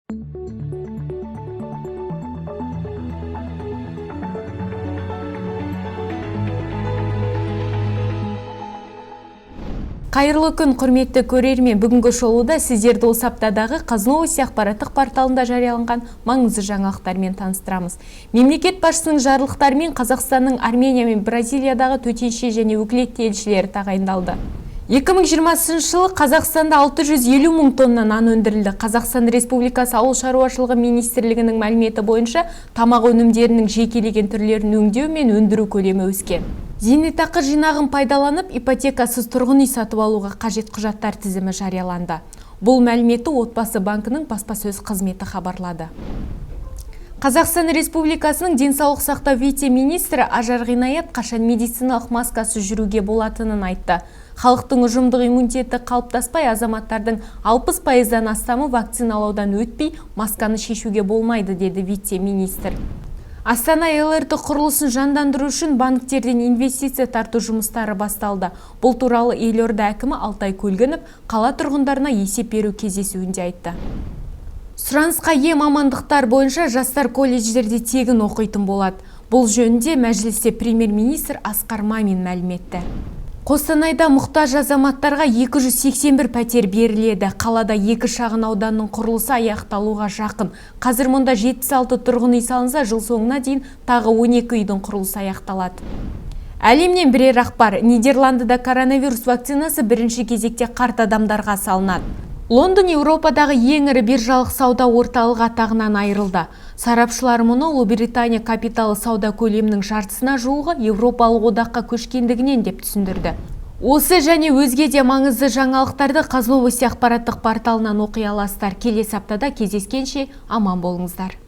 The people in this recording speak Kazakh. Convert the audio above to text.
Қайырлы күн, құрметті көрермен. Бүгінгі шолуда сіздерді осы аптадағы Қазновости ақпараттық порталында жарияланған маңызды жаңалықтармен таныстырамыз. Мемлекет басшысының жарлықтарымен Қазақстанның Армения мен Бразилиядағы төтенше және өкілетті елшілері тағайындалды. 2020 жылы Қазақстанда 650 мың тонна нан өндірілді. Қазақстан Республикасы Ауыл шаруашылығы министрлігінің мәліметі бойынша, тамақ өнімдерінің жекелеген түрлерін өңдеу мен өндіру көлемі өскен. Зейнетақы жинағын пайдаланып, ипотекасыз тұрғын үй сатып алуға қажет құжаттар тізімі жарияланды. Бұл мәліметті Отбасы банкінің баспасөз қызметі хабарлады. Қазақстан Республикасының денсаулық сақтау вице-министрі Ажар Ғинаят қашан медициналық маскасыз жүруге болатынын айтты. Халықтың ұжымдық иммунитеті қалыптаспай, азаматтардың 60%-дан астамы вакциналаудан өтпей, масканы шешуге болмайды, деді вице-министр. Астана ЛРТ құрылысын жандандыру үшін банктерден инвестиция тарту жұмыстары басталды. Бұл туралы елорда әкімі Алтай Көлгінов қала тұрғындарына есеп беру кездесуінде айтты. Сұранысқа ие мамандықтар бойынша жастар колледждерде тегін оқитын болады. Бұл жөнінде мәжілісте премьер-министр Асқар Мамин мәлім етті. Қостанайда мұқтаж азаматтарға 281 пәтер беріледі. Қалада екі шағын ауданның құрылысы аяқталуға жақын. Қазір мұнда 76 тұрғын үй салынса, жыл соңына дейін тағы 12 үйдің құрылысы аяқталады. Әлемнен бірер ақпар. Нидерландыда коронавирус вакцинасы бірінші кезекте қарт адамдарға салынады. Лондон Еуропадағы ең ірі биржалық сауда орталығы атағынан айырылды. Сарапшылар мұны Ұлыбритания капиталы сауда көлемінің жартысына жуығы Еуропалық одаққа көшкендігінен деп түсіндірді. Осы және өзге де маңызды жаңалықтарды Қазновости ақпараттық порталынан оқи аласыздар. Келесі аптада кездескенше аман болыңыздар.